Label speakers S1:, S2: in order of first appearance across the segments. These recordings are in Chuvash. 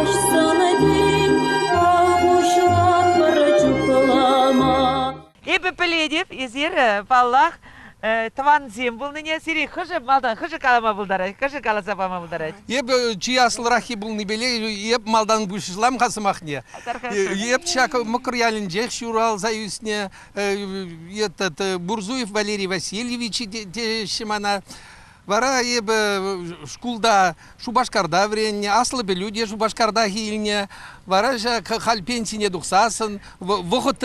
S1: Каҫсан тин пуҫлатпӑр чухлама.
S2: Эпӗ пӗлетӗп, эсир, паллах, тӑвансем пулнине сире хӑшӗ малтан хӑшӗ калама пултарать, хӑшӗ каласа пама пултарать?
S3: Эпӗ чи аслӑраххи пулнипеле эп малтан пуҫлам-ха сӑмахне. Эп ҫак Мӑкӑр ялӗнчех ҫуралса ӳснӗ. Этот Бурзуев Валерий Васильевич теҫҫӗ мана. Вара эпӗ шкулта Шупашкарта вӗреннӗ, аслӑ пӗлӳ те Шупашкартах илнӗ. Вара ҫак халь пенсине тухсассӑн вӑхӑт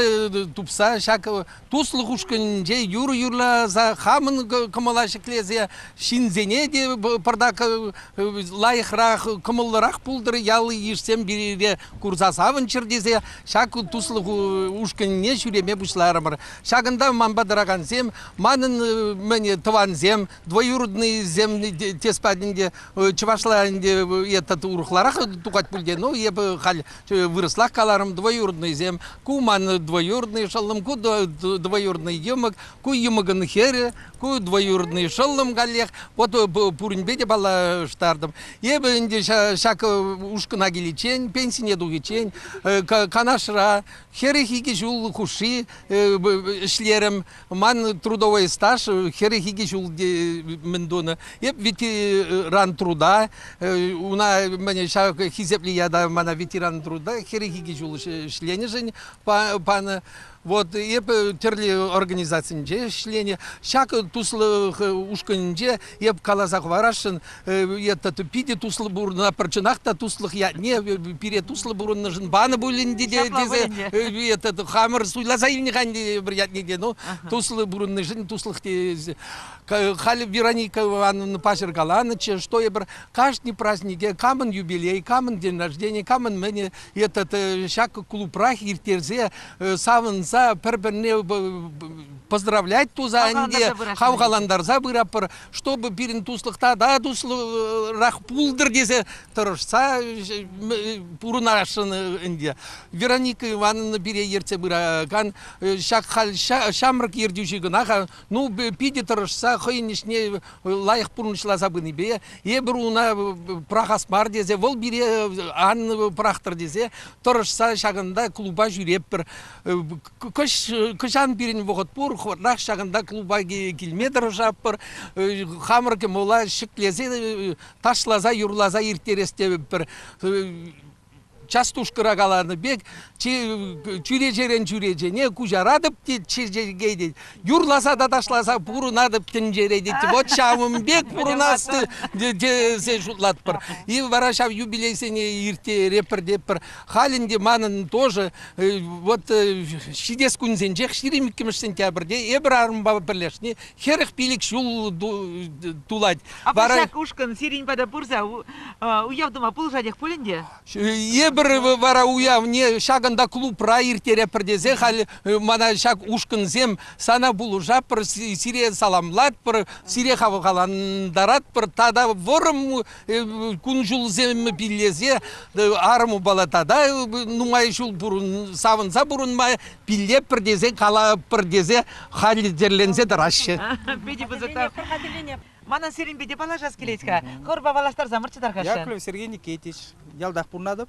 S3: тупса ҫак туслӑх ушкӑнӗнче юрӑ юрласа хамӑн кӑмӑла ҫӗклесе ҫынсене те пӑртак лайӑхрах, кӑмӑллӑрах пултӑр, ял-йышсем пире курса савӑнччӑр тесе ҫак туслӑх ушкӑнне ҫӳреме пуҫларӑмӑр. Ҫакӑнта манпа тӑракансем манӑн мӗн тӑвансем, двоюродныйсем тес патӗнче чӑвашла ӗнтӗ этот урӑхларах тухать пуль те, ну эпӗ халь вырӑслах каларӑм, двоюродныйсем. Ку ман двоюродный шӑллӑм, ку двоюродный йӑмӑк, ку йӑмӑкӑн хӗрӗ, ку двоюродный шӑллӑм каллех. Вот пуринпе те паллаштартӑм. Эпӗ ӗнтӗ ҫак ушкӑна киличчен, пенсине тухиччен Канашра 42 ҫул хушши ӗҫлерӗм. Ман трудовой стаж 42 ҫул мӗн тунӑ. Эп ветеран труда, уна мӗне ҫак хисеплӗ ята мана ветеран труда 42 ҫул ӗҫленӗшӗн панӑ. Вот эп тӗрлӗ организацинче ӗҫленӗ. Ҫак туслӑх ушкӑнӗнче эп каласа хӑварасшӑн, этот питӗ туслӑ пурӑнатпӑр. Чӑнах та туслӑх ятне пире туслӑ пурӑннӑшӑн панӑ пуль ӗнтӗ тесе этот хамӑр суйласа илнӗ-ха ӗнтӗ пӗр ятне те. Ну, туслӑ пурӑннишӗн туслӑх тесе. Халӗ Вероника Ивановна паҫӑр каланӑччӗ, что эпир каждый празднике камӑн юбилей, камӑн день рождения, камӑн мӗнӗ этот ҫак клубрах ирттерсе савӑнса пӗр-пӗрне поздравлять туса ӗнтӗ хавхалантарса пыратпӑр, чтобы пирӗн туслӑх тата туслӑрах пултӑр тесе тӑрӑшса пурӑнасшӑн ӗнтӗ. Вероника Ивановна пире ертсе пыракан ҫак халь ҫамрӑк ертӳҫӗ кӑна-ха, ну, питӗ тӑрӑшса хӑйӗн ӗҫне лайӑх пурнӑҫласа пынипе эпир уна пӑрахас мар тесе, вӑл пире ан пӑрахтӑр тесе тӑрӑшса ҫакӑнта клуба ҫӳретпӗр. Кӑҫан пирӗн вӑхӑт пур, хӑвӑртрах ҫакӑнта клуба килме тӑрӑшатпӑр. Хамӑр кӑмӑла ҫӗклесе, ташласа, юрласа ирттерес тетпӗр. Частушкӑра каланӑ пек, чӳречерен чӳречене куҫаратӑп тет чечеке тет. Юрласа та ташласа пурӑнатӑп тӗнчере тет. Вот ҫавӑн пек пурӑнас тесе шутлатпӑр. И вара ҫав юбилейсене ирттерепӗр тетпӗр. Халь ӗнтӗ манӑн тоже вот ҫитес кунсенчех 22 сентябрьте эпир арӑмпа пӗрлешни 45 ҫул тулать.
S2: А вара ҫак ушкӑн сирӗн пата пырса уяв тума пулӑшатех пуль ӗнтӗ?
S3: Эпир вара уявне ҫакӑнта клубра ирттеретпӗр тесе халь мана ҫак ушкӑнсем сана пулӑшатпӑр, сире саламлатпӑр, сире хавхалантаратпӑр тата вӑрӑм кун-ҫулсем пиллесе арӑмупала тата нумай ҫул савӑнса пурӑнма пиллетпӗр тесе калапӑр тесе хатӗрленсе тӑраҫҫӗ.
S2: Питӗ пысӑк тав. Манӑн сирӗнпе те паллашас килет-ха. Хӑрпа паллаштарсамӑрччӗ тархасшӑн.
S4: Яковлев Сергей Никитич. Ялтах пурӑнатӑп.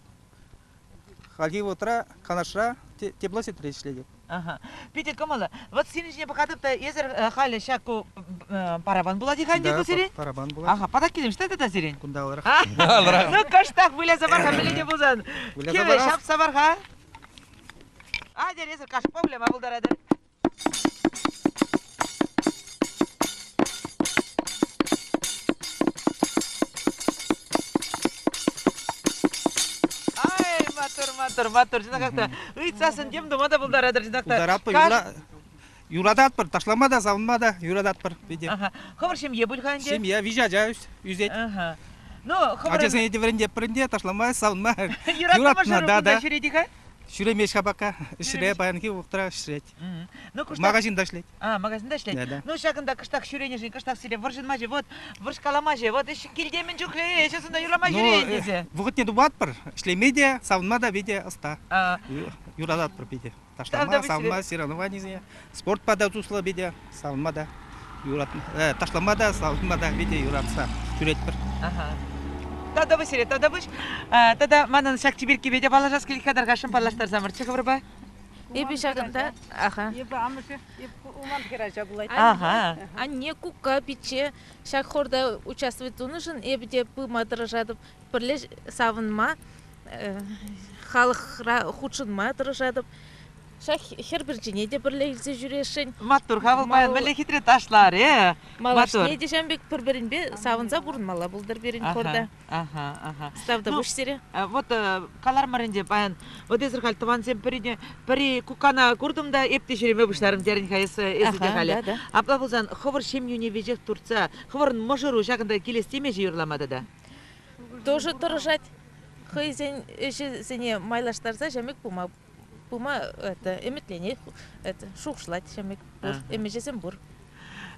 S4: Хальхи вӑхӑтра Канашра теплосетьре ӗҫлетӗп.
S2: Ага. Питӗ кӑмӑллӑ. Вот сирӗн ҫине пӑхатӑп та эсӗр халӗ ҫак ку парабан пулать-и-ха ӗнтӗ ку сирӗн?
S4: парабан пулать.
S2: Ага, патак килем что тата сирӗн?
S4: Кунта алрах.
S2: Ну, кӑштах выляса пар-ха, мӗнле те пулсан. Кӗвӗ ҫапса пар-ха. Атьӑр, эсӗр кашӑкпа выляма пултаратӑр. Ай, матур, матур, матур. Чӑнахах та ыйтсассӑн тем тума та пултаратӑр, чӑнах та.
S4: Пултаратпӑр, юра... юрататпӑр, ташлама та, савӑнма та юрататпӑр питӗ.
S2: Ага. Хӑвӑр ҫемье пуль-ха ӗнтӗ?
S4: Ҫемье, виҫӗ ача ӳсет.
S2: Ага. Ну, хӑвӑрӑн...
S4: Ачасене те вӗрентетпӗр ӗнтӗ, ташлама, савӑнма.
S2: Юратнӑ мӑшӑру кунта ҫӳрет-и-ха?
S4: Ҫӳремест-ха пока. Ӗҫре, паянхи вӑхӑтра ӗҫлет.
S2: Ну, кӑштах...
S4: Магазинта ӗҫлет.
S2: А, магазинта ӗҫлет.
S4: Да, да.
S2: Ну, ҫакӑнта кӑштах ҫӳренӗшӗн, кӑштах сире вӑрҫӑнмаҫҫӗ, вот, вӑрҫкаламаҫҫӗ, вот, ӗҫ килте мӗн чухлӗ ӗҫ, сунта юрлама
S4: Ну,
S2: ҫӳрен тесе.
S4: вӑхӑтне тупатпӑр. Ӗҫлеме те, савӑнма та питӗ ӑста. Юрататпӑр питӗ. Ташлама, савӑнма, соревнованисене. Спортпа та туслӑ питӗ, савӑнма та юратма, ташлама та, савӑнма та питӗ юратса ҫӳретпӗр.
S2: Ага. Тавтапуҫ сире, тавтапуҫ. Тата манӑн ҫак чиперккепе те паллашас килет-ха, тархасшӑн паллаштарсамӑрччӗ хӑвӑрпа.
S5: Эпӗ ҫакӑнта, аха.
S6: Эпӗ амӑшӗ, эп уман хӗрача пулать.
S2: Аха.
S5: Анне, кукка, пичче ҫак хорта участвовать тунӑшӑн эпӗ те пыма тӑрӑшатӑп. Пӗрле савӑнма, халӑхра хутшӑнма тӑрӑшатӑп. Ҫак хӗр пӗрчине те пӗрле илсе ҫӳресшӗн.
S2: Маттур-ха вӑл паян мӗнле хитре ташларӗ.
S5: Малашне те ҫавӑн пек пӗр-пӗринпе савӑнса пурӑнмалла пултӑр пирӗн хорта.
S2: Аха, аха.
S5: Тавтапуҫ сире.
S2: Вот калармӑр ӗнтӗ паян. Вот эсир халь тӑвансем пӗрине пӗри куккана куртӑм та эп те ҫӳреме пуҫларӑм терӗн-ха эсӗ, эсӗ те халӗ.
S5: Да, да.
S2: Апла пулсан хӑвӑр ҫемйӳне веҫех туртса хӑвӑрӑн мӑшӑру ҫакӑнта килес темеҫӗ юрлама тата?
S5: Тоже тӑрӑшать. Хӑйсен ӗҫӗсене майлаштарса ҫамек пыма пыма это ӗмӗтленет, это шухӑшлать ҫамек пур, ӗмӗчӗсем пур.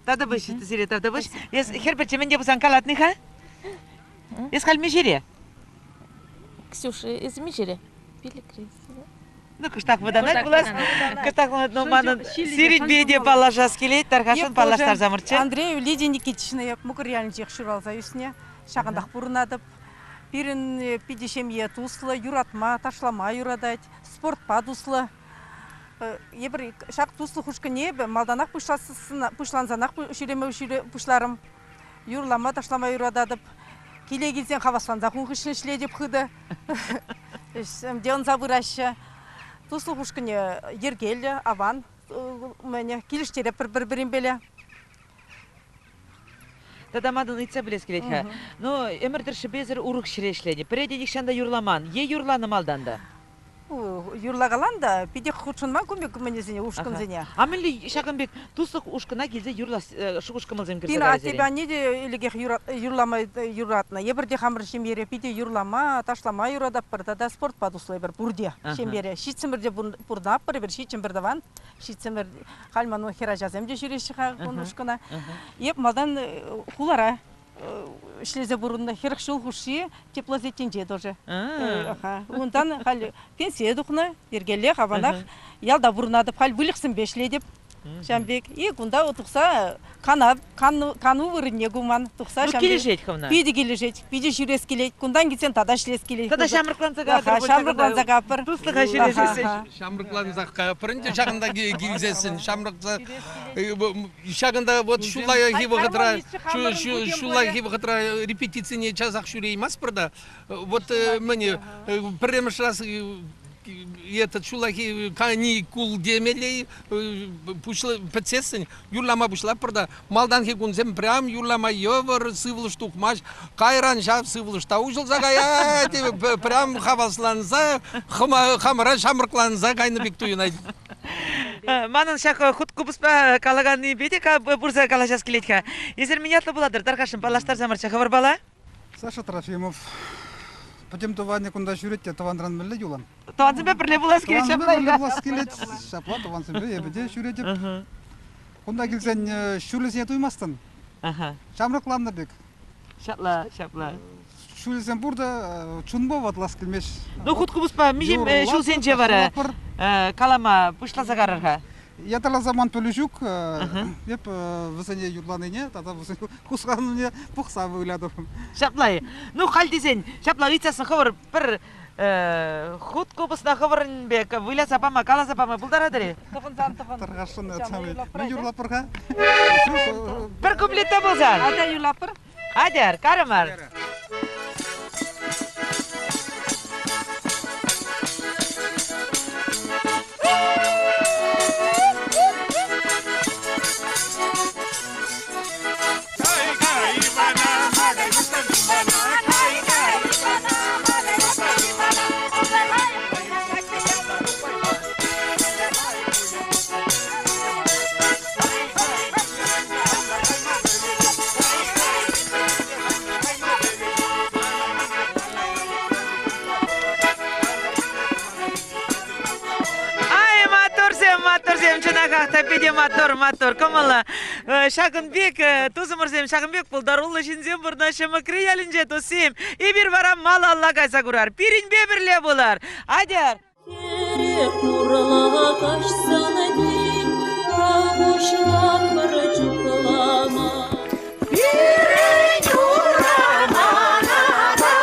S2: Тавтапуҫ сире, тавтапуҫ. Эс хӗр пӗрчи мӗн те пулсан калатни-ха? Эс халь миҫере?
S5: Ксюша, эсӗ миҫере? Пиллӗкре.
S2: Ну, кӑштах вӑтанать пулас. Кӑштах, ну, манӑн сирӗнпе те паллашас килет. Тархасшӑн паллаштарсамӑрччӗ.
S6: Андрею Лидия Никитична эп Мӑкӑр ялӗнчех ҫуралса ӳснӗ. Ҫакӑнтах пурӑнатӑп. Пирӗн питӗ ҫемье туслӑ, юратма, ташлама юратать, спортпа туслӑ. Эпир ҫак туслӑх ушкӑнне эпӗ малтанах пуҫлансанах ҫӳреме пуҫларӑм. Юрлама, ташлама юрататӑп. Киле килсен хаваслансах ун хыҫҫӑн ӗҫлетӗп хытӑ. Ӗҫсем те ӑнса пыраҫҫӗ. Туслӑх ушкӑнӗ йӗркеллӗ, аван. Мӗне килӗштеретпӗр пӗр-пӗринпеле.
S2: Тата манӑн ыйтса пӗлес килет-ха. Ну, ӗмӗр тӑршшӗпесӗр урӑх ҫӗре ӗҫленӗ. Пӗрре те нихҫан та юрламан. Е юрланӑ малтан та?
S6: Юрлакалан та питех хутшӑнман ку пек мӗнесене, ушкӑнсене.
S2: А мӗнле ҫакӑн пек туслӑх ушкӑна килсе юрлас шухӑш-кӑмӑлсем кӗрсе
S6: Пин
S2: кайрӗ
S6: аттепе анне те ӗлӗкех юрлама юратнӑ. Эпир те хамӑр ҫемьере питӗ юрлама, ташлама юрататпӑр тата спортпа туслӑ эпир пурте ҫемьере. Ҫитсӗмӗр те пурӑнатпӑр эпир, ҫиччӗн пӗр тӑван. Ҫитсӗмӗр халь ман хӗрачасем те ҫӳреҫҫӗ-ха кун ушкӑна. Эп малтан хулара ӗҫлесе пурӑннӑ 40 ҫул хушши теплосетӗнче тоже. Унтан халь пенсие тухнӑ, йӗркеллех, аванах. Ялта пурӑнатӑп, халь выльӑхсемпе ӗҫлетӗп. Ҫавӑн пек. И кунта тухса кану вырӑнне куман. Тухса
S2: Ну, килӗшет хӑвна?
S6: Питӗ килӗшет, питӗ ҫӳрес килет. Кунтан килсен тата ӗҫлес килет.
S2: Тата ҫамрӑкланса каятӑр.
S6: Ҫамрӑкланса кайӑпӑр.
S2: Туслӑха ҫӳресессӗн.
S3: Ҫамрӑклансах кайӑпӑр ӗнтӗ ҫакӑнта килсессӗн. Ҫамрӑкса ҫакӑнта вот ҫуллахи вӑхӑтра ҫуллахи вӑхӑтра репетицине часах ҫӳрейместпӗр та. Вот мӗн пӗрремӗш раз этот ҫуллахи каникул темелле пӗтсессӗн юрлама пуҫлатпӑр та малтанхи кунсем прям юрлама йывӑр, сывлӑш тухмасть. Кайран ҫав сывлӑш та уҫӑлса каять, прям хавасланса, хамӑра ҫамрӑкланса кайнӑ пек туйӑнать.
S2: Манӑн ҫак хут купӑспа калаканнипе те пырса калаҫас килет-ха. Эсир мӗн ятлӑ пулатӑр? Тархасшӑн паллаштарсамӑрччӗ хӑвӑрпала.
S7: Саша Трофимов. Пӗтӗм тӑванӗ кунта ҫӳрет те тӑванран мӗнле юлан?
S2: Тӑвансемпе пӗрле пулас килет
S7: ҫапла. Пӗрле пулас килет. Ҫапла тӑвансемпе эпӗ те ҫӳретӗп. Кунта килсен ҫулӗсене туймастӑн. Ҫамрӑкланнӑ пек.
S2: Ҫапла, ҫапла.
S7: Ҫулӗсем пур та чунпа ватлас килмест.
S2: Ну, хут купӑспа миҫе ҫулсенче вара калама пуҫласа карӑр-ха?
S7: Ятарласа ман пӗлӳ ҫук. Эп вӗсене юрланине тата вӗсен хусканӑвне пӑхса вылятӑп.
S2: Ҫапла-и? Ну, халь тесен, ҫапла ыйтсассӑн хӑвӑр пӗр хут купӑсна хӑвӑрӑн пек выляса пама, каласа пама пултаратӑр-и?
S6: Тӑхӑнсан тӑхӑн.
S7: Тархасшӑн, мӗн юрлатпӑр-ха?
S2: Пӗр куплет та пулсан.
S6: Атя юрлатпӑр.
S2: Атьӑр, карӑмӑр. Ай, маттурсем, маттурсем, чӑнахах та питӗ маттур, маттур, кӑмӑллӑ. Ҫакӑн пек тусӑмӑрсем, ҫакӑн пек пултаруллӑ ҫынсем пурӑнаҫҫӗ Мӑкри ялӗнче, туссем. Эпир вара малалла кайса курар. Пирӗнпе пӗрле пулар. Атьӑр!
S1: Хӗре хурла каҫсан тин пуҫлатпӑр чухлама. Пирӗн урамана та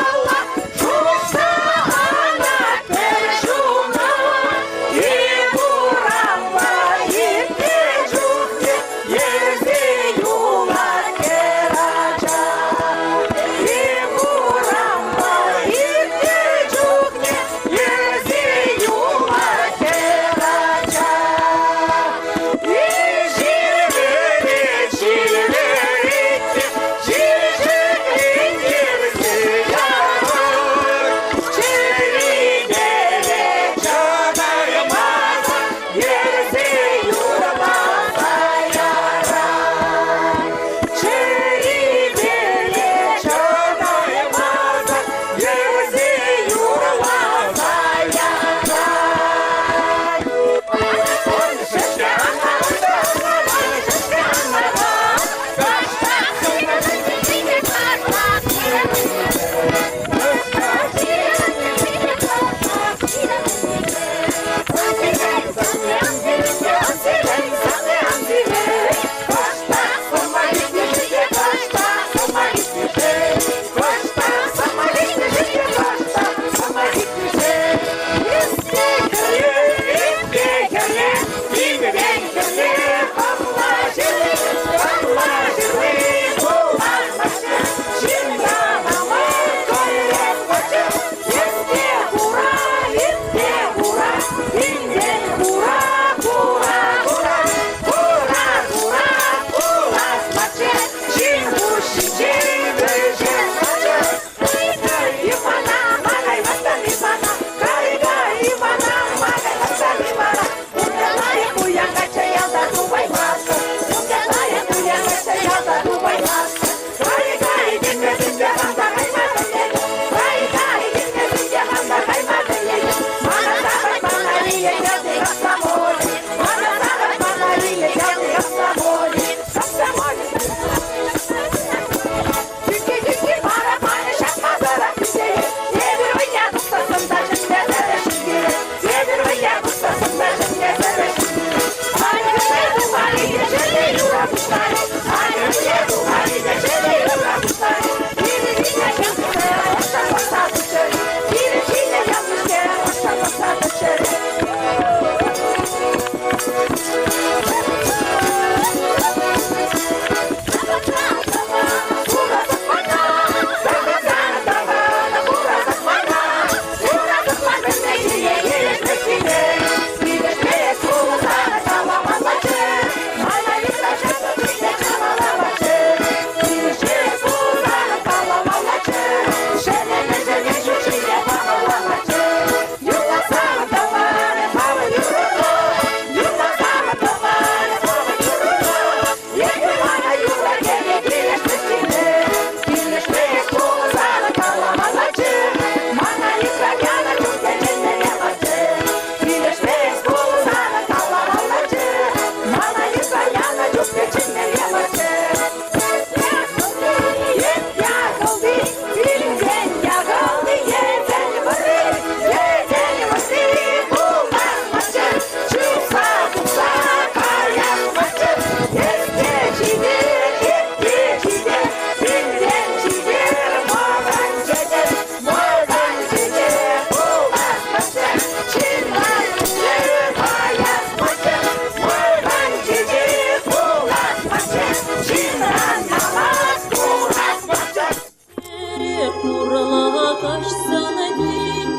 S1: каҫсан тин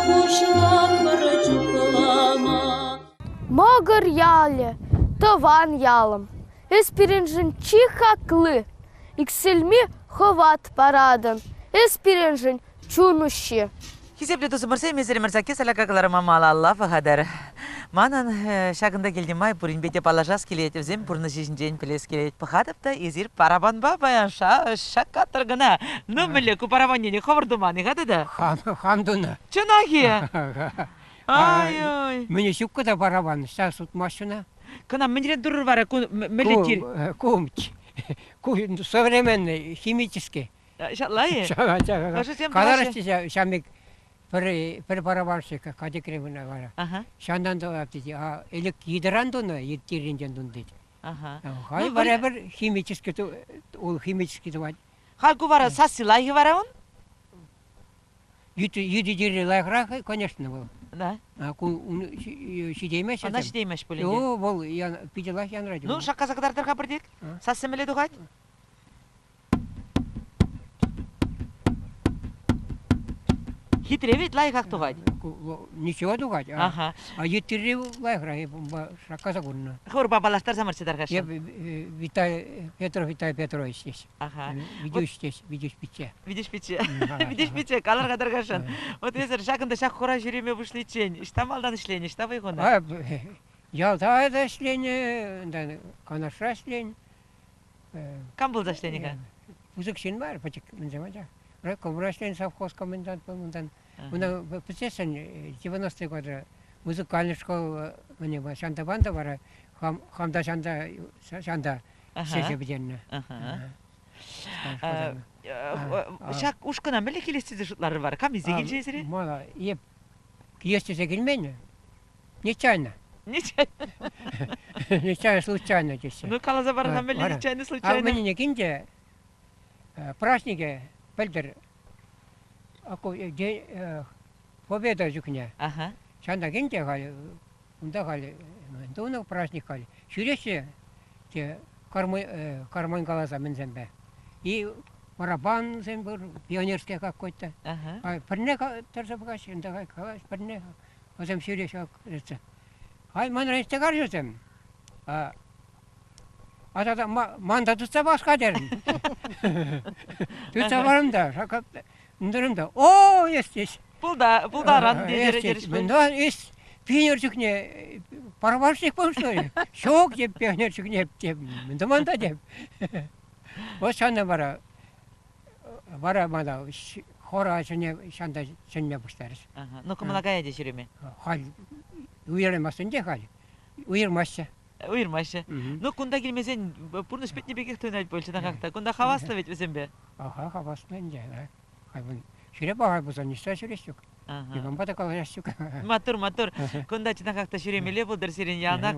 S1: пуҫлатпӑр чухлама.
S8: Мӑкӑр ялӗ, тӑван ялӑм, эс пирӗншӗн чи хакли. Иксӗлми хӑват паратӑн, эс пирӗншӗн чун уҫҫи.
S2: Хисеплӗ тусӑмӑрсем, эсир Мӑрсаки Саляка кӑларӑма малалла пӑхатӑр. Манӑн ҫакӑнта килнӗ май пуринпе те паллашас килет, вӗсен пурнӑҫӗ ҫинчен пӗлес килет. Пӑхатӑп та эсир параппанпа паян шаккатӑр кӑна. Ну, мӗнле, ку параппанне хӑвӑр туман-и-ха тата?
S9: Хам, хам тунӑ.
S2: Чӑнах-и? Ай-ой.
S9: Мӗне ҫуккӑ та параппан, ӑҫта сутмаҫҫӗ ӑна?
S2: Кӑна мӗнрен турӑр вара? Ку мӗнле тир?
S9: Ку, ку современный, химический.
S2: Ҫапла-и?
S9: Хӑшӗсем Каларӗҫ те ҫав пек пӗр, пӗр барабанщик катекре мана вара. Ҫантан тӑвап тет. А ӗлӗк йытӑран тунӑ, йыт тирринчен тунӑ тет. Халь вара пӗр химический ул химический тӑвать.
S2: Халь ку вара сасси лайӑхӗ вара ун?
S9: Йытӑ тирри лайӑхрах, конечно, вӑл.
S2: Да.
S9: А ку ҫитеймест.
S2: Ӑна ҫитеймест пуль
S9: ӗнтӗ. О, вӑл питӗ лайӑх янрать.
S2: Ну, шаккаса кӑтартӑр-ха пӗртек. Сасси мӗнле тухать? Хитре ведь лайӑхах тухать.
S9: Ничего тухать. Ага. А йыттири лайӑхрах шаккаса курнӑ.
S2: Хӑвӑрпа паллаштарсамӑрччӗ тархасшӑн.
S9: Эп Виталий Петров Виталий Петрович теҫ.
S2: Ага.
S9: Видюш теҫ, Видюш пичче.
S2: Видюш пичче. Видюш пичче, калӑр-ха тархасшӑн. Вот эсӗр ҫакӑнта ҫак хура ҫӳреме пуҫличчен ӑҫта малтан ӗҫленӗ, ӑҫта вӑй хунӑ?
S9: Ялта та ӗҫленӗ, Канашра ӗҫленӗ.
S2: Кам пулса ӗҫленӗ-ха?
S9: Пысӑк ҫын мар, пӗчӗк мӗнсем анчах. Райкомра ӗҫленӗ совхоз комендант пулнӑ унтан. Унта пӗтсессӗн 90-е года музыкальный школа мӗне ҫантапан та вара хам, хам та ҫанта, ҫанта ӗҫлесе пӗтернӗ.
S2: Ҫак ушкӑна мӗнле килес тесе шутларӑр вара? Кам илсе килчӗ сире?
S9: Мала, эп килес тесе килмен. Нечаянно.
S2: Нечаянно.
S9: Нечаянно, случайно теҫҫӗ.
S2: Ну, каласа пар-ха, мӗнле нечаянно, случайно?
S9: А мӗнне кинчӗ празднике пӗлтӗр Победа чухне.
S2: Ага.
S9: Ҫанта кинчӗ халь, унта халь тунӑ праздник халь. Ҫӳреҫҫӗ те карман каласа мӗнсемпе. И барабансем пур, пионерские какой-то.
S2: Ага.
S9: Пӗрне тӑрса пӑхаҫҫӗ, унта калаҫ, пӗрне Вӗсем ҫӳреҫ ак ӗҫсе. Ай, манран ӗҫсе карҫӑсем. А тата ман та тытса пас-ха терӗм. Тытса парӑм та, ӗнтӗрӗм та, о, эс теҫ.
S2: Пулта, пултаран терӗҫ.
S9: Мӗн эс пионер чухне парварщик пулнӑ Ҫук, теп, пионер чухне, теп, мӗн туман та, теп. Вот ҫавна вара вара мана хора чӗне ҫанта чӗнме пуҫларӗҫ.
S2: Ну, кӑмӑла каять ҫӳреме?
S9: Халь уйӑрмасть ӗнтӗ халь. Уйӑрмаҫҫӗ.
S2: Уйӑрмаҫҫӗ. Ну, кунта килмесен пурнӑҫ пӗтнӗ пекех туйӑнать пуль чӑнахах та. Кунта хаваслӑ вӗт вӗсемпе.
S9: Аха, хаваслӑ ӗнтӗ. Халь ҫӳре пахай пулсан ниҫта ҫӳрес ҫук. Никампа та калаҫас ҫук.
S2: Маттур, маттур. Кунта чӑнахах та ҫӳремелле пултӑр сирӗн яланах.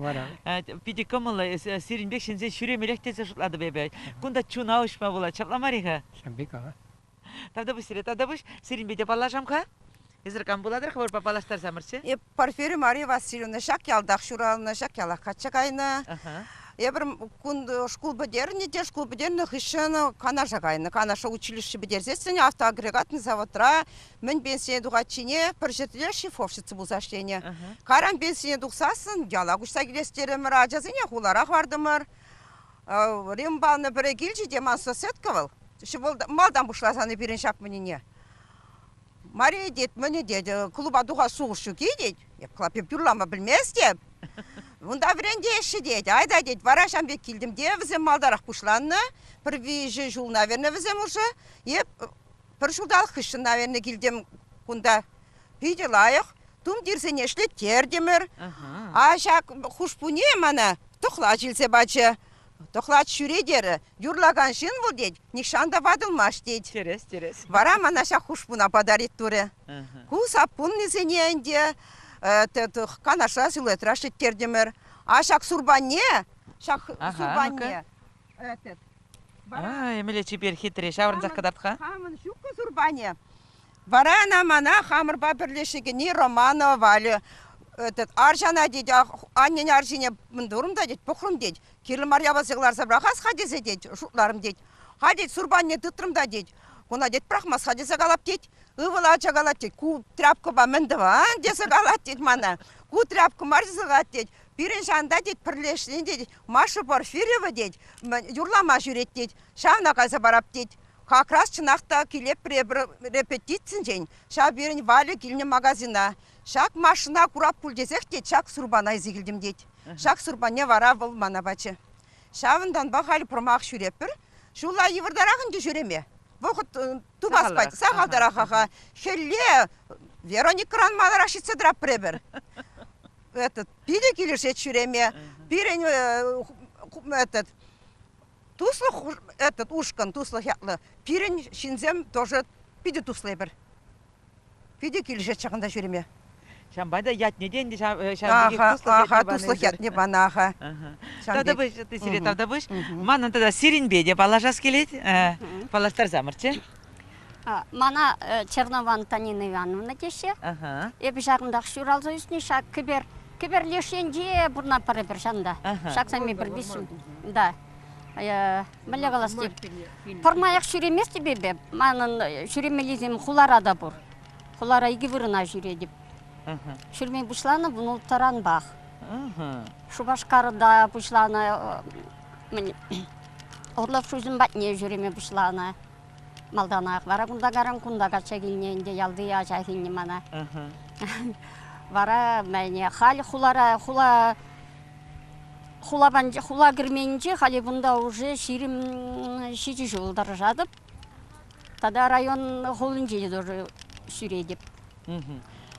S2: Питӗ кӑмӑллӑ. Сирӗн пек ҫынсен ҫӳремеллех тесе шутлатӑп эпӗ. Кунта чуна уҫма пулать. Ҫапла мар-и-ха?
S9: Ҫавӑн пек, ага.
S2: Тавтапуҫ сире, тавтапуҫ. Сирӗнпе те паллашам-ха. Эсир кам пулатӑр, хӑвӑрпа паллаштарсамӑрччӗ.
S10: Эп Порфирий Мария Васильевна ҫак ялтах ҫуралнӑ, ҫак ялах качча кайнӑ. Эпир кун шкул пӗтернӗ те шкул пӗтернӗ хыҫҫӑн Канаша кайнӑ. Канаша училище пӗтерсессӗн автоагрегатный заводра мӗн пенсине тухатчине пӗр ҫӗрте шлифовщица пулса ӗҫленӗ. Кайран пенсине тухсассӑн яла куҫса килес терӗмӗр, ачасене хулара хӑвартӑмӑр. Рим панӑ пӗрре килчӗ те ман соседка вӑл, малтан пуҫласан пирӗн ҫак мӗнне. Мария тет, мӗне тет, клуба тухас шухӑш ҫук-и тет. Эп клуб юрлама пӗлместӗп. Унта вӗрентеҫҫӗ тет, айта тет. Вара ҫам пек килтӗм те, вӗсем малтарах пуҫланнӑ. Пӗр виҫӗ ҫул, наверное, вӗсем уже. Эп пӗр ҫулталӑк хыҫҫӑн, наверное, килтӗм кунта. Питӗ лайӑх. Тумтирсене ӗҫлеттертӗмӗр. А ҫак хушпуне мана тӑхлач илсе пачӗ. Тӑхлач ҫӳре терӗ. Юрлакан ҫын вӑл тет, нихҫан та ватӑлмасть тет.
S2: Тӗрӗс, тӗрӗс.
S10: Вара мана ҫак хушпуна подарить турӗ. Ку саппуннисене ӗнтӗ Канашра силуэтра ӗҫлеттертӗмӗр. А ҫак сурпанне, ҫак сурпанне
S2: Ай, мӗнле чипер хитре, ҫаврӑнсах кӑтарт-ха.
S10: Хамӑн ҫуккӑ сурпанӗ. Вара ӑна мана хамӑрпа пӗрлешекенни Романова Валя этот арҫана тет, аннен арҫине мӗн турӑм та тет, пӑхрӑм тет. Кирлӗ мар япаласем кӑларса пӑрахас-ха тесе тет, шутларӑм тет. Ха тет, сурпанне тытрӑм та тет. Куна тет пӑрахмас-ха тесе калап тет. Ывӑл ача калать тет, ку тряпкӑпа мӗн тӑван тесе калать тет мана. Ку тряпка мар тесе калать тет. Пирӗн ҫанта тет пӗрлешни тет, Маша Порфирьева тет, юрлама ҫӳрет тет, ҫавна кайса парап тет. Как раз чӑнах та киле пӗр репетицинчен ҫав пирӗн Валя килнӗ магазина. Ҫак машина курап пуль тесех тет, ҫак сурпана илсе килтӗм тет. Ҫак сурпанне вара вӑл мана пачӗ. Ҫавӑнтанпа халь пӑрмах ҫӳреппӗр. Ҫулла йывӑртарах ӗнтӗ ҫӳреме. Вӑхӑт тупас пать, сахалтарах-ха. Хӗлле Вероникӑран маларах ҫитсе тӑратпӑр эпир. Этот, питӗ килӗшет ҫӳреме. Пирӗн этот, туслӑх, этот ушкӑн, туслӑх ятлӑ. Пирӗн ҫынсем тоже питӗ туслӑ эпир. Питӗ килӗшет ҫакӑнта ҫӳреме.
S2: Ҫавӑнпа та ятне те ӗнтӗ ҫав пекех туслӑх ятне панӑ.
S10: Туслӑх ятне панӑ, аха.
S2: Тавтапуҫ, сире тавтапуҫ. Манӑн тата сирӗнпе те паллашас килет. Паллаштарсамӑрччӗ.
S11: Мана Чернова Антонина Ивановна теҫҫӗ. Эпӗ ҫакӑнтах ҫуралса ӳснӗ, ҫак кӗпер кӗпер леш енче пурӑнатпӑр эпир ҫанта. Ҫаксем эпир виҫҫӗн. Да. Мӗнле калас теп, пӗрмаях ҫӳреместӗп эпӗ. Манӑн ҫӳремеллисем хулара та пур. Хулара икӗ вырӑна ҫӳретӗп. Ҫӳреме пуҫланӑ вунулттӑранпах. Шупашкарта пуҫланӑ, мӗн, Орлов шуҫӑм патне ҫӳреме пуҫланӑ малтанах. Вара кунта каран кунта качча килнӗ ӗнтӗ, ялти ача килнӗ мана. Вара мӗне, халь хулара, хула хула, хула керменӗнче халӗ кунта уже 27 ҫул тӑрӑшатӑп. Тата район хулинче те тоже ҫӳретӗп.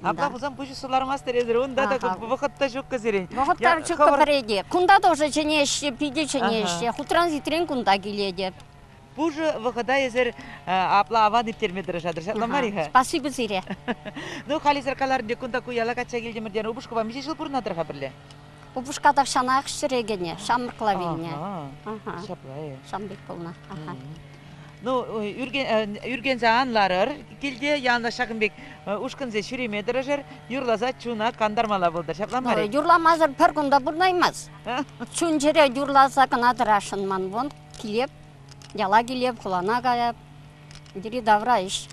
S2: Апла пулсан пуҫ усса лармастӑр эсир. Унта та вӑхӑт та ҫуккӑ сирӗн.
S11: Вӑхӑт та ҫуккӑ пӗрре Кунта тоже чӗнеҫҫӗ, питӗ чӗнеҫҫӗ. Хутран-ситрен кунта килетӗп.
S2: Пушӑ вӑхӑта эсир апла аван ирттерме тӑрӑшатӑр, ҫапла мар-и-ха?
S11: Спасибо сире.
S2: Ну, халь эсир каларӑн те, кунта ку яла качча килтӗмӗр терӗн. Упӑшкупа миҫе ҫул пурӑнатӑр-ха пӗрле?
S11: Упӑшка тахҫанах ҫӗре кӗнӗ, ҫамрӑкла вилнӗ.
S2: Ҫапла-и?
S11: Ҫам пек пулнӑ.
S2: Ну, ӳркенсе ан ларӑр килте, яланах ҫакӑн пек ушкӑнсем ҫӳреме тӑрӑшӑр, юрласа чуна кантармалла пултӑр. Ҫапла мар-и?
S11: Юрламасӑр пӗр кун та пурӑнаймасть. Чун-чӗре юрласа кӑна тӑрасшӑн ман. Вон килеп, яла килеп, хулана каяп. Йӗри-тавра ӗҫ.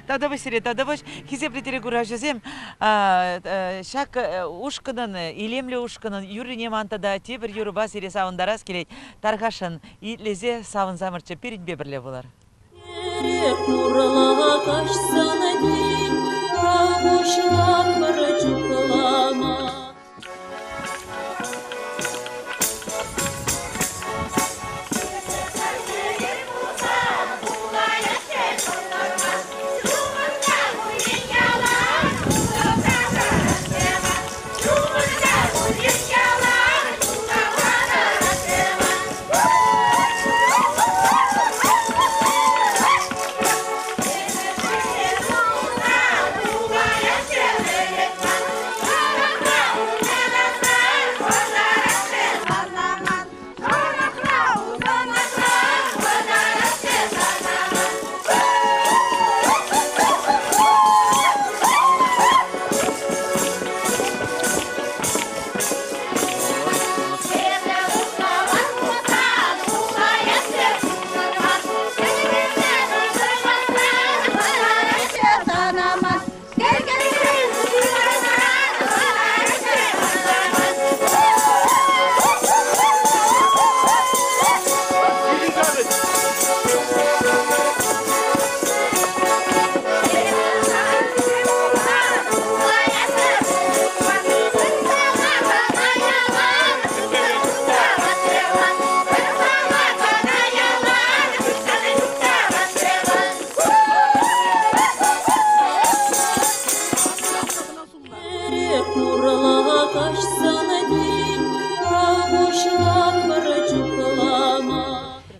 S2: Тавтапуҫ сире, тавтапуҫ. Хисеплӗ телекуравҫӑсем, ҫак ушкӑнӑн, илемлӗ ушкӑнӑн юррине ман тата тепӗр юрӑпа сире савӑнтарас килет. Тархасшӑн, итлесе савӑнсамӑрччӗ, пирӗнпе пӗрле пулӑр.
S1: Эрех урлӑ каҫсан тин пуҫлатпӑр чухлама.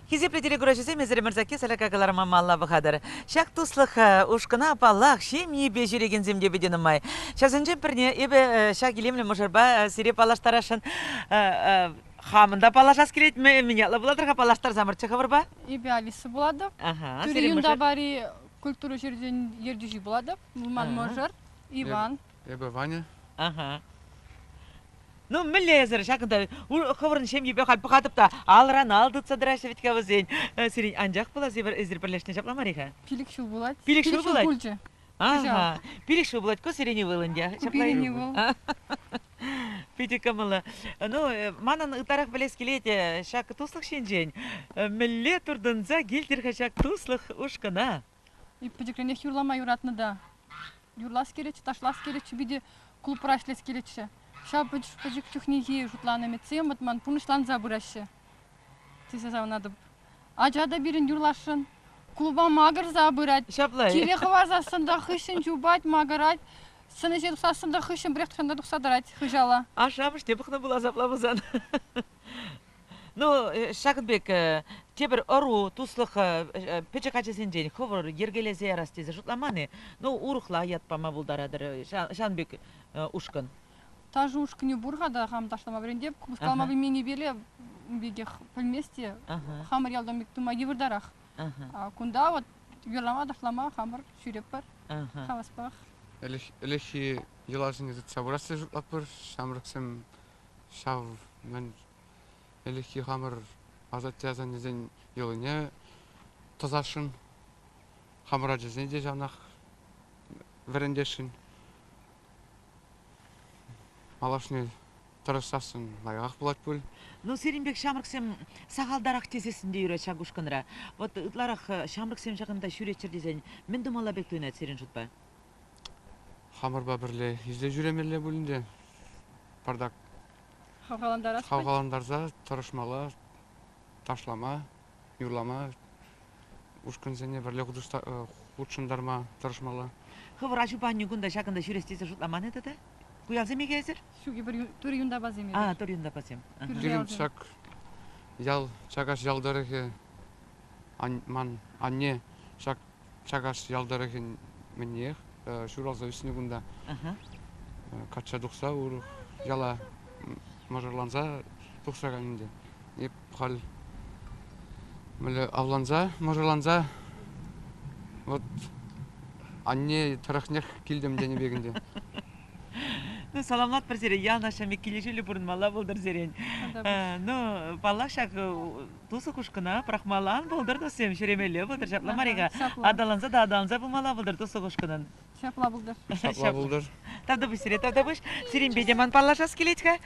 S2: Хисеплӗ телекураҫӑсем, эсир Мӗрсакки Саляка кӑларма малла пӑхатӑр. Ҫак туслӑх ушкӑна, паллах, ҫемйипе ҫӳрекенсем те питӗ нумай. Ҫавсенчен пӗрне эпӗ ҫак илемлӗ мӑшӑрпа сире паллаштарасшӑн. Хамӑн та паллашас килет. Мӗн ятлӑ пулатӑр-ха паллаштарсамӑрччӗ хӑвӑрпа?
S12: Эпӗ Алиса пулатӑп. Тӳрӗ Юнтапари культура ҫурчӗн ертӳҫи пулатӑп. Ман мӑшӑр Иван.
S13: Эпӗ Ваня.
S2: Ага. Ну, мӗнле эсӗр ҫакӑнта хӑвӑрӑн ҫемйипе халь пӑхатӑп та алран ал тытса тӑраҫҫӗ вӗт-ха вӗсен. Сирӗн анчах пулас эсир пӗрлешнӗ ҫапла мар-и-ха?
S12: Пилӗк ҫул пулать.
S2: Пилӗк ҫул пулать?
S12: Пулчӗ.
S2: Ага. Пилӗк ҫул пулать. Ку сирӗн ывӑл ӗнтӗ.
S12: Ку пирӗн ывӑл.
S2: Питӗ кӑмӑллӑ. Ну, манӑн ытларах пӗлес килет ҫак туслӑх ҫинчен. Мӗнле туртӑнса килтӗр-ха ҫак туслӑх ушкӑна?
S12: Пӗчӗкренех юрлама юратнӑ та. Юрлас килетчӗ, ташлас килетчӗ, питӗ клубра ӗҫлес килетчӗ. Ҫав пӗчӗк чухнехи шутланӑ ӗмӗтсем вӑт ман пурнӑҫланса пыраҫҫӗ тесе савӑнатӑп. Ача та пирӗн юрласшӑн. Клуба макӑрса пырать.
S2: Ҫапла.
S12: Киле хӑварсассӑн та хыҫҫӑн чупать, макӑрать. Сцена ҫине тухсассӑн та хыҫҫӑн пӗрех тухсан та тухса тӑрать хыҫала.
S2: Ашшӗ-амӑшне пӑхнӑ пулас апла пулсан. Ну, ҫакӑн пек тепӗр ӑру туслӑх пӗчӗк ачасенчен хӑвӑр йӗркелесе ярас тесе шутламан-и? Ну, урӑхла ят пама пултаратӑр ҫавӑн пек ушкӑн.
S12: Ташӑ ушкӑнӗ пур-ха та хам ташлама вӗрентеп. Купӑс пӗлменнипеле пекех пӗлмест те. Хамӑр ялта пек тума йывӑртарах. Кунта вот юрлама, ташлама хамӑр ҫӳреппӗр хаваспах.
S13: Ӗлӗкхи йӑласене тытса пырас тесе шутлатпӑр. Ҫамрӑксем ҫав мӗн ӗлӗкхи хамӑр асатте-асаннесен йӑлине тӑсасшӑн. Хамӑр ачасене те ҫавнах вӗрентесшӗн. Малашне тӑрӑшсассӑн лайӑхах пулать пуль.
S2: Ну, сирӗн пек ҫамрӑксем сахалтарах тесессӗн те юрать ҫак ушкӑнра. Вот ытларах ҫамрӑксем ҫакӑнта ҫӳреччӗр тесен мӗн тумалла пек туйӑнать сирӗн шутпа?
S13: Хамӑрпа пӗрле илсе ҫӳремелле пулин те пӑртак
S12: хавхалантарас
S13: хавхалантарса тӑрӑшмалла, ташлама, юрлама, ушкӑнсене пӗрле хутшӑнтарма тӑрӑшмалла.
S2: Хӑвӑр аҫупа аннӳ кунта ҫакӑнта ҫӳрес тесе шутламан-и тата? Ку ялсем-и эсир?
S12: Ҫук, эпир Тури Юнтапасем.
S2: А, Тури Юнтапасем.
S13: Пирӗн ҫак ял, Чакаҫ ял тӑрӑхӗ, ман анне ҫак Чакаҫ ял тӑрӑхӗн мӗнех ҫуралса ӳснӗ кунта. Качча тухса урӑх яла мӑшӑрланса тухса кайнӑ ӗнтӗ. Эп халь мӗнле авланса, мӑшӑрланса вот анне тӑрӑхнех килтӗм тенӗ пек ӗнтӗ.
S2: Ну, саламлатпӑр сире, ял наша килӗшӳллӗ пурӑнмалла пултӑр сирен. Ну, паллах, ҫак туслӑх ушкӑна пӑрахмалла ан пултӑр туссем, ҫӳремелле пултӑр, ҫапла мар-и-ха? Аталанса та аталанса пымалла пултӑр туслӑх ушкӑнӑн.
S12: Ҫапла пултӑр.
S13: Ҫапла пултӑр.
S2: Тавтапуҫ сире, тавтапуҫ. Сирӗнпе те ман паллашас килет-ха.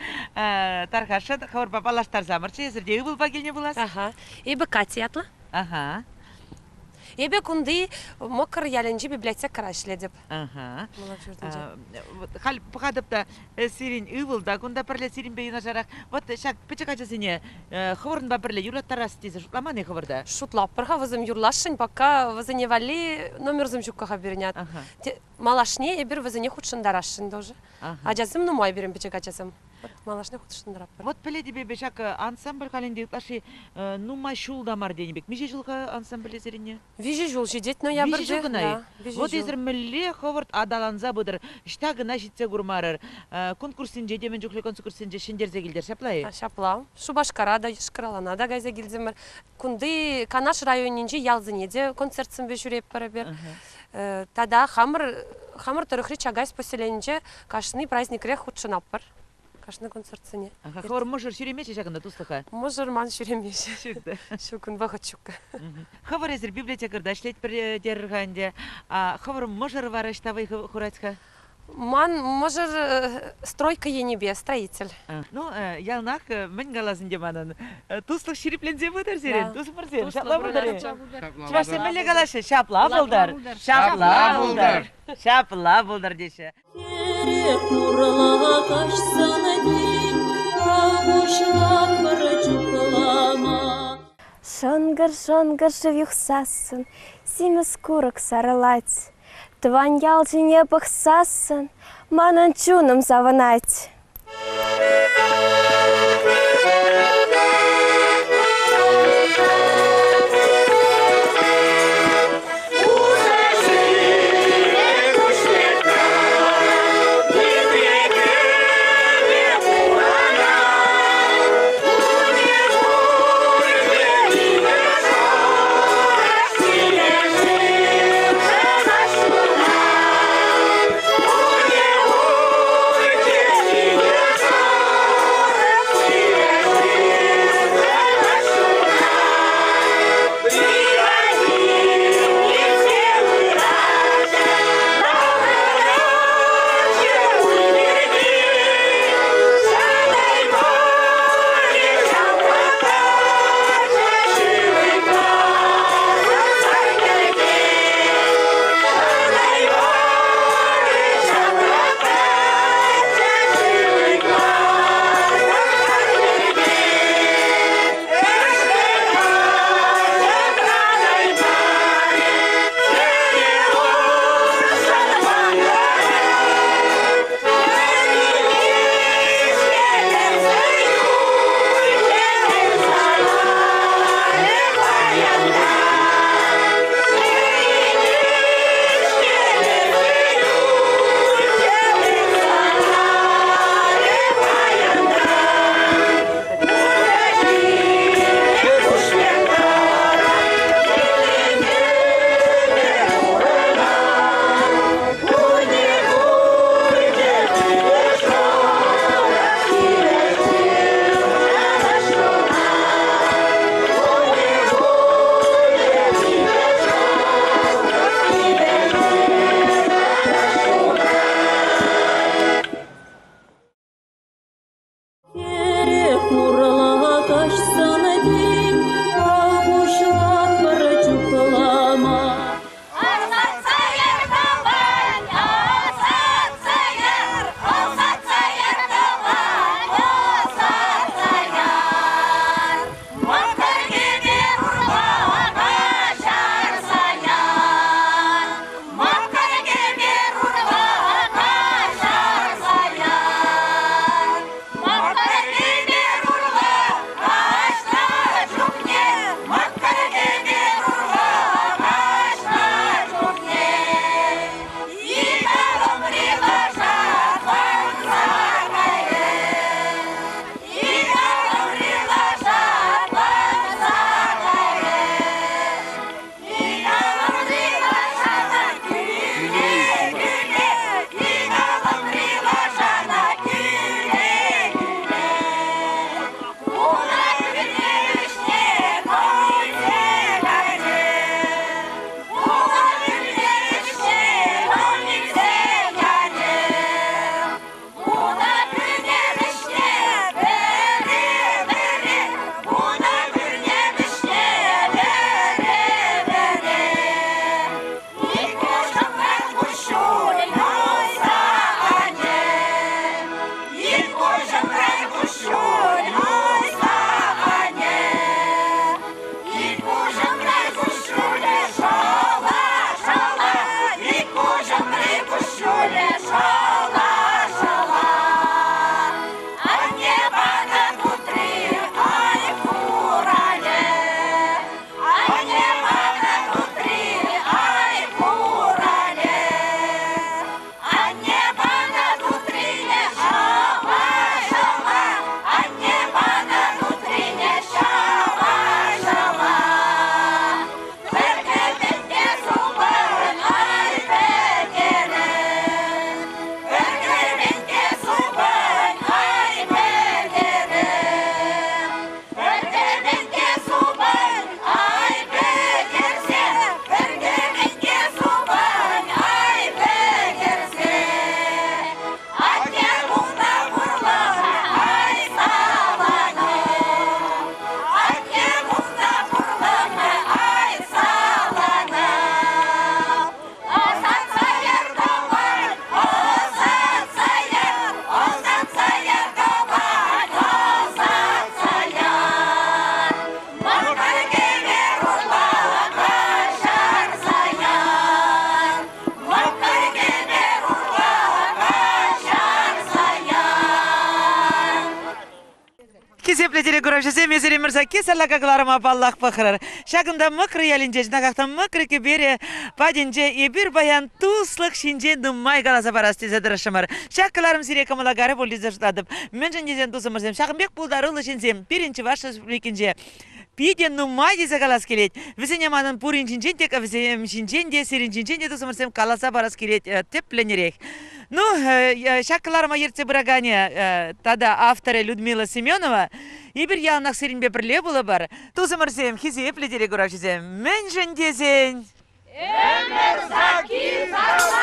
S2: Тархасшӑн, хӑвӑрпа паллаштарсамӑрччӗ. Эсир те ывӑлпа килнӗ пулас.
S14: Аха. Эпӗ Катя ятлӑ.
S2: Аха.
S14: Эпӗ кунти Мӑкӑр ялӗнчи библиотекӑра ӗҫлетӗп.
S2: Аха. Халь пӑхатӑп та, сирӗн ывӑл та кунта пӗрле сирӗнпе юнашарах. Вот ҫак пӗчӗк ачасене хӑвӑрӑнпа пӗрле юрлаттарас тесе шутламан-и хӑвӑрта?
S14: Шутлатпӑр-ха, вӗсем юрласшӑн, пока вӗсене валли номерсем ҫуккӑ-ха пирӗн. Малашне эпир вӗсене хутшӑнтарасшӑн тоже. Ачасем нумай пирӗн пӗчӗк ачасем. Малашне хутшӑнтаратпӑр.
S2: Вот пӗлетӗп эпӗ ҫак ансамбль халь ӗнтӗ ытлашши нумай ҫул та мар тенӗ пек. Миҫе ҫул-ха ансамбле сирӗнне?
S14: Виҫӗ ҫул ҫитет ноябрьте.
S2: Виҫӗ ҫул кӑна-и? Вот эсир мӗнле хӑвӑрт аталанса пытӑр, ӑҫта кӑна ҫитсе курмарӑр. Конкурссенче те мӗн чухлӗ конкурссенче ҫӗнтерсе килтӗр, ҫапла-и?
S14: Ҫапла. Шупашкара та, Йошкар-Олана та кайса килтӗмӗр. Кунти Канаш районӗнчи ялсене те концертсемпе ҫӳретпӗр эпир. Тата хамӑр хамӑр тӑрӑхри Чакаҫ поселенинче кашни праздникрех хутшӑнатпӑр. Кашни концертсене.
S2: Хӑвӑр мӑшӑр ҫӳремест-и ҫакӑнта туслӑха?
S14: Мӑшӑр ман ҫӳремест. Ҫук, ун вӑхӑт ҫук.
S2: Хӑвӑр эсир библиотекарьта ӗҫлетпӗр терӗр-ха ӗнтӗ. Хӑвӑр мӑшӑр вара ӑҫта вӑй хурать-ха?
S14: Ман мӑшӑр стройка енӗпе строитель.
S2: Ну, яланах мӗн калас ӗнтӗ манӑн? Туслӑх ҫирӗпленсе пытӑр сирӗн, тусӑмӑрсем. Ҫапла пултӑр-и? Чӑвашсем мӗнле калаҫҫӗ? Ҫапла пултӑр. Ҫапла пултӑр. Ҫапла пултӑр теҫҫӗ.
S1: Хӗре хурла каҫсан тин пуҫлатпӑр чухлама.
S8: Шӑнкӑр-шӑнкӑр шыв юхсассӑн симӗс курӑк сарӑлать. Тӑван ял ҫине пӑхсассӑн манӑн чунӑм савӑнать.
S2: телекуравҫӑсем, эсир Мӑрсакки сарлака кӑларӑма паллах пӑхрӑр. Ҫакӑнта Мӑкрӑ ялӗнче, чӑнахах та Мӑкрӑ кӗперӗ патӗнче эпир паян туслӑх ҫинчен нумай каласа парас тесе тӑрӑшрӑмӑр. Ҫак кӑларӑм сире кӑмӑла карӗ пуль тесе шутлатӑп. Мӗншӗн тесен, тусӑмӑрсем, ҫакӑн пек пултаруллӑ ҫынсем пирӗн Чӑваш Республикинче питӗ нумай тесе калас килет. Вӗсене манӑн пурин ҫинчен те, вӗсем ҫинчен те, сирӗн ҫинчен те, тусӑмӑрсем, каласа парас килет тӗплӗнрех. Ну, ҫак кӑларӑма ертсе пыраканӗ тата авторӗ Людмила Семенова. Эпир яланах сирӗнпе пӗрле пулӑпӑр. Тусӑмӑрсем, хисеплӗ телекуравҫӑсем, мӗншӗн тесен...
S1: Ӗмӗр сакки сарлака!